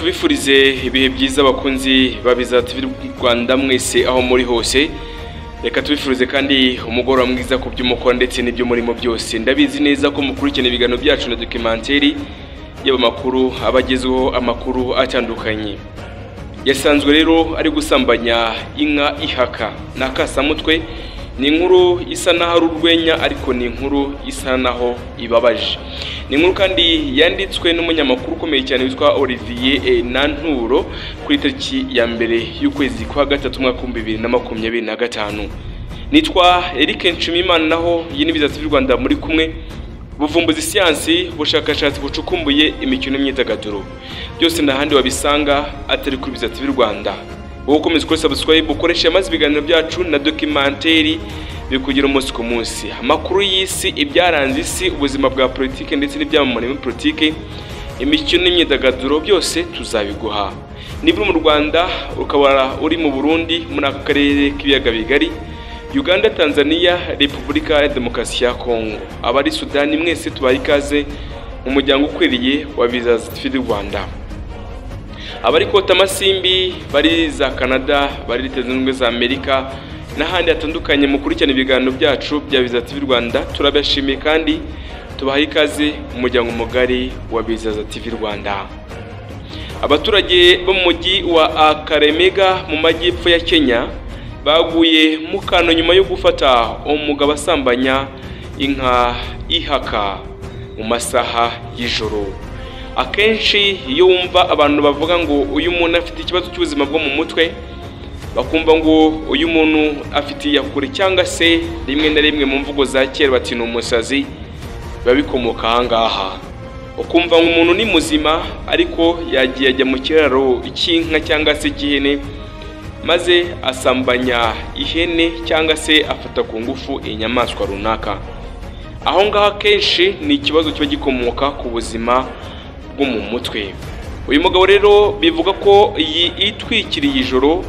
Tubifurize ibihe byiza abakunzi ba Biza TV Rwanda mwese aho muri hose. Reka tubifurize kandi umugoroba mwiza ku byo mukora ndetse n'ibyo murimo byose. Ndabizi neza ko mukurikirana ibiganiro byacu na documentary yaba makuru abagezweho, amakuru atandukanye. Yasanzwe rero ari gusambanya inka ihaka na kasamutwe. Ni inkuru isa naho ari urwenya, ariko ni inkuru isa naho ibabaje. Ni inkuru kandi yanditswe n'umunyamakuru ukomeye cyane witwa Olivier Nanturo kuri tariki ya 1 y'ukwezi kwa 3 umwaka 2025. Nitwa Eric Nshimiyimana, naho iyi ni Biza TV Rwanda muri kumwe. Buvumbuzi, siyansi, ubushakashatsi bucukumbuye, imikino n'imyidagaduro, byose ndahandi wabisanga atari kuri Biza TV Rwanda. Wowe ukomeza ukore subscribe, ukoreshe amazi ibiganiro byacu na documentary bikugira umunsi ku munsi. Amakuru y'isi, ibyaranze isi, ubuzima bwa politike ndetse n'ibyamamare muri politike, imikino n'imyidagaduro, byose tuzabiguha. Niba uri mu Rwanda, ukaba uri mu Burundi, muri aka karere k'ibiyaga bigari, Uganda, Tanzania, Repubulika ya Demokarasi ya Kongo, abari Sudani, mwese tubaye ikaze mu muryango ukwiriye wa Biza TV Rwanda. Abari kota amasimbi, bari za Canada, bari Leta Zunze Ubumwe za Amerika n'ahandi hatandukanye, mukurikirana ibiganiro byacu bya Biza TV Rwanda, turabashimiye kandi tubahaye ikaze mu muryango mugari wa Biza TV Rwanda. Abaturage bo mu mujyi wa Akaremega mu majyepfo ya Kenya baguye mu kantu nyuma yo gufata umugabo asambanya inka ihaka mu masaha y'ijoro. Akenshi iyo wumva abantu bavuga ngo uyu muntu afite ikibazo cy'ubuzima bwo mu mutwe, bakumva ngo uyu muntu afite iyakure, cyangwa se rimwe na rimwe mu mvugo za kera bati ni umusazi, biba bikomoka aha ngaha. Ukumva ngo umuntu ni muzima ariko yagiye ajya mu kiraro cy'inka cyangwa se cy'ihene, maze asambanya ihene cyangwa se afata ku ngufu inyamaswa runaka. Aho ngaho akenshi ni ikibazo kiba gikomoka ku buzima bwo mu mutwe. Uyu mugabo rero bivuga ko yitwikiriye ijoro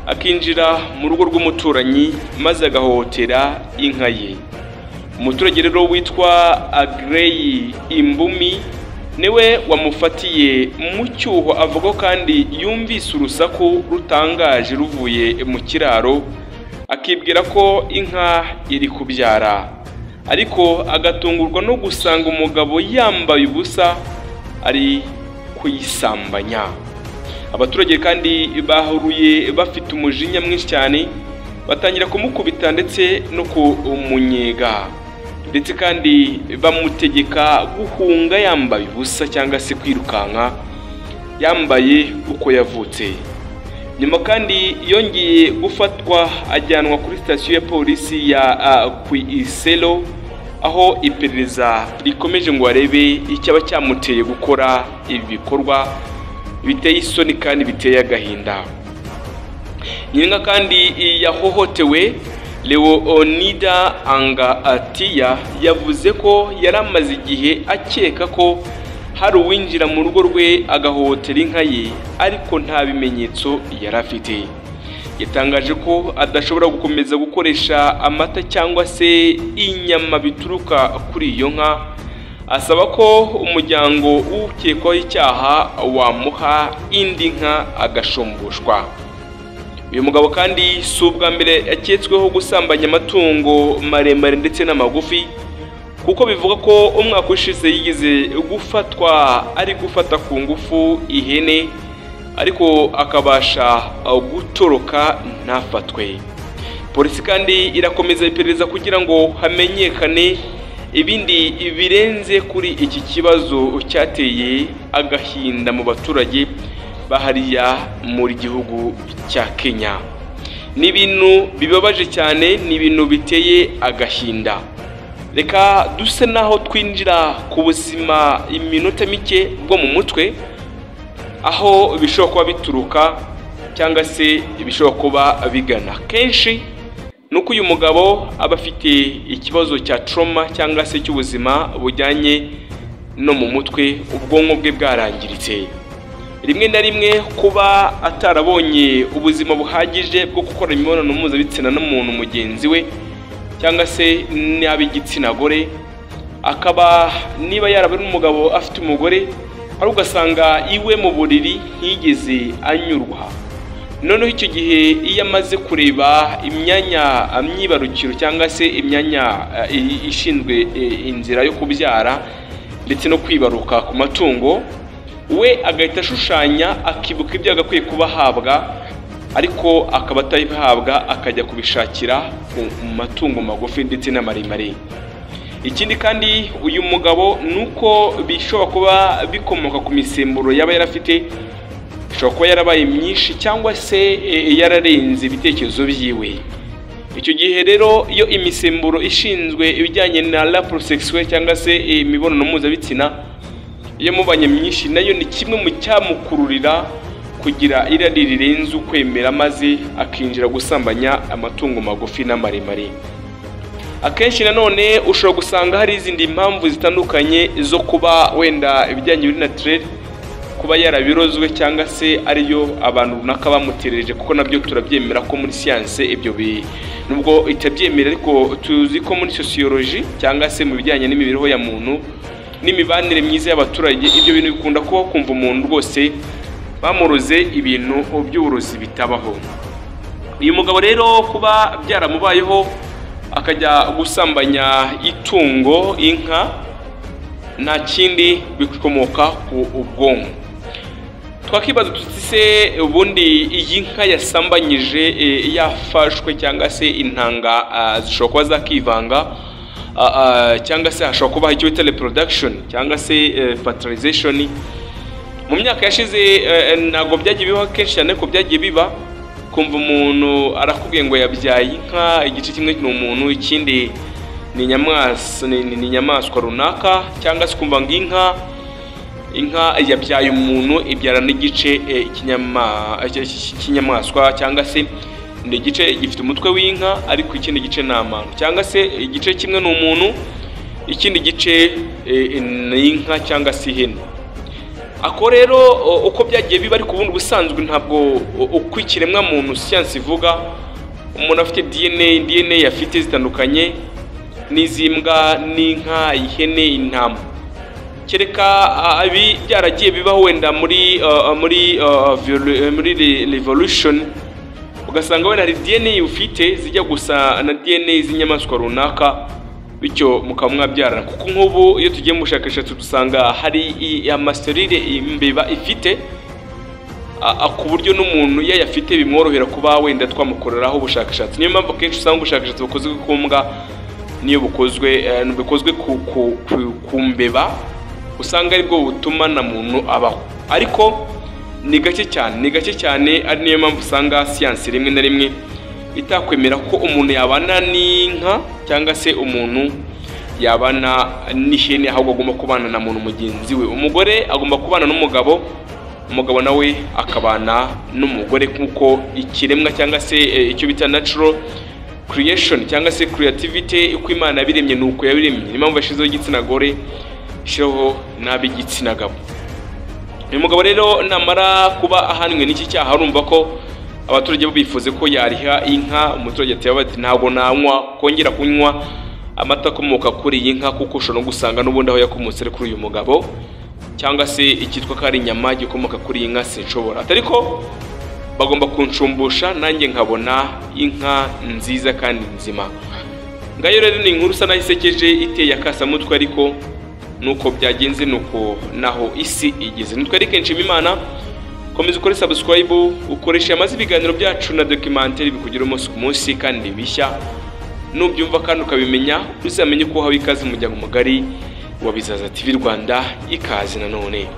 akinjira mu rugo rw'umuturanyi maze agahohotera inka ye. Umuturage rero witwa Agrey Imbumi niwe wamufatiye mu cyuho, avuga kandi yumvise urusaku rutangaje ruvuye mu kiraro, akibwira ko inka iri kubyara, ariko agatungurwa no gusanga umugabo yambaye ubusa ari kuyisambanya. Abaturage kandi bahuruye bafite umujinya mwinshi cyane, batangira kumukubita ndetse no kumunyega, ndetse kandi bamutegeka guhunga yambaye ubusa cyangwa se kwirukanka yambaye uko yavutse. Nyuma kandi yongeye gufatwa ajyanwa kuri sitasiyo ya polisi ya Kwiselo, aho iperereza rikomeje ngo arebe icyaba cyamuteye gukora ibi bikorwa biteye isoni kandi biteye agahinda. Nyinga kandi yahohotewe Leonida Angatiya yavuze ko yaramaze igihe akeka ko hari uwinjira mu rugo rwe agahohotera inka ye, ariko nta bimenyetso yari afite. Yatangaje ko adashobora gukomeza gukoresha amata cyangwa se inyama bituruka kuri iyo nka, asaba ko umuryango ukekwaho icyaha wamuha indi nka agashumbushwa. Uyu mugabo kandi si ubwa mbere yaketsweho gusambanya amatungo maremare ndetse n'amagufi, kuko bivuga ko umwaka ushize yigeze gufatwa ari gufata ku ngufu ihene, ariko akabasha gutoroka ntafatwe. Polisi kandi irakomeza iperereza kugira ngo hamenyekane ibindi birenze kuri iki kibazo cyateye agahinda mu baturage bahariya muri gihugu cya Kenya. Ni ibintu bibabaje cyane, ni ibintu biteye agahinda. Reka duse naho twinjira ku buzima iminota mike bwo mu mutwe, aho bishobora kuba bituruka cyangwa se bishobora kuba bigana. Kenshi nuko uyu mugabo aba afite ikibazo cya trauma cyangwa se cy'ubuzima bujyanye no mu mutwe, ubwonko bwe bwarangiritse. Rimwe na rimwe kuba atarabonye ubuzima buhagije bwo gukora imibonano mpuzabitsina n'umuntu mugenzi we cyangwa se n'ab'igitsina gore, akaba niba yaraba ari umugabo afite umugore, Ari ugasanga iwe mu buriri ntiyigeze anyurwa. Noneho icyo gihe iyo amaze kureba imyanya myibarukiro cyangwa se imyanya ishinzwe inzira yo kubyara ndetse no kwibaruka ku matungo, we agahita ashushanya akibuka ibyo agakwiye kuba ahabwa, ariko akaba atabihabwa, akajya kubishakira ku matungo magufi ndetse n'amaremare. Ikindi kandi uyu mugabo nuko bishobora kuba bikomoka ku misemburo yaba yarafite, ishobora kuba yarabaye myinshi cyangwa se yararenze ibitekerezo byiwe. Icyo gihe rero iyo imisemburo ishinzwe ibijyanye na rapport sexuel cyangwa se imibonano mpuzabitsina iyo mubanye myinshi, nayo ni kimwe mu cyamukururira kugira irari rirenze ukwemera, maze akinjira gusambanya amatungo magufi n'amaremare. Akenshi nanone ushobora gusanga hari izindi mpamvu zitandukanye zo kuba wenda ibijyanye na naturel kuba yarabirozwe cyangwa se ariyo abantu runaka bamuterereje, kuko nabyo turabyemera ko muri siyanse ibyo nubwo itabyemera, ariko tuzi ko muri sociology cyangwa se mu bijyanye n'imibereho ya muntu n'imibanire myiza y'abaturage, ibyo bintu bikunda kuba kumva umuntu rwose bamuroze ibintu by'uburozi bitabaho. Uyu mugabo rero kuba byaramubayeho akajya gusambanya itungo inka, nta kindi bikomoka ku ubwonko. Twakibaza tuti se ubundi iyi nka yasambanyije yafashwe cyangwa se intanga zishobora kuba zakivanga, cyangwa se hashobora kuba icyo bita reproduction cyangwa se fertilization. Mu myaka yashize ntabwo byagiye bibaho kenshi cyane, ariko byagiye biba kumva umuntu arakubwiye ngo yabyaye inka, igice kimwe ni umuntu, ikindi ni inyamaswa runaka, cyangwa se kumva ngo inka yabyaye umuntu ibyara n'igice cy'inyamaswa, cyangwa se ni igice gifite umutwe w'inka ariko ikindi gice ni abantu, cyangwa se igice kimwe ni umuntu ikindi gice ni inka cyangwa se ihene. Ako rero uko byagiye biba, ariko ubundi ubusanzwe ntabwo uko ikiremwa muntu siyansi ivuga umuntu afite DNA afite zitandukanye n'izimbwa n'inka, ihene, intama. Kereka ibi byaragiye bibaho wenda muri revolution, ugasanga wenda hari DNA ufite zijya gusa na DNA z'inyamaswa runaka, bityo mukaba mwabyarana. Kuko nk'ubu iyo tugiye mu bushakashatsi dusanga hari amaserire imbeba ifite, ku buryo n'umuntu iyo ayafite bimworohera kuba wenda twamukoreraho ubushakashatsi. Niyo mpamvu kenshi usanga ubushakashatsi bukozwe ku mbwa niyo bukozwe ku mbeba, usanga aribwo butuma na muntu abaho. Ariko ni gake cyane, ni gake cyane, ari niyo mpamvu usanga siyansi rimwe na rimwe itakwemera ko umuntu yabana n'inka cyangwa se umuntu yabana n'ihene, ahubwo agomba kubana na muntu mugenzi we. Umugore agomba kubana n'umugabo, umugabo nawe akabana n'umugore, kuko ikiremwa cyangwa se icyo bita natural creation cyangwa se creativity, uko Imana yabiremye nuko yabiremye. Niyo mpamvu yashyizeho igitsina gore, ishyiraho n'ab'igitsina gabo. Uyu mugabo rero namara kuba ahanwe n'iki cyaha, urumva ko abaturage bo bifuze ko yariha inka. Umuturage ati bati ntabwo nanywa kongera kunywa amata akomoka kuri iyi nka, kuko ushobora no gusanga n'ubundi aho yakomotse ari kuri uyu mugabo, cyangwa se icyitwa ko ari inyama gikomoka kuri iyi nka sinshobora. Ariko bagomba kunshumbusha nanjye nkabona inka nziza kandi nzima. Ngayo rero ni inkuru isa naho isekeje, iteye akasamutwe, ariko nuko byagenze, nuko naho isi igeze. Nitwa Eric Nshimiyimana, komeza ukore subscribe, ukoresha amaze ibiganiro byacu na documentaire bikugira umunsi ku munsi kandi bishya. Nubyumva kandi ukabimenya, uzamenye ko uhawe ikaze mu muryango mugari wa Bizaza TV Rwanda. Ikaze nanone.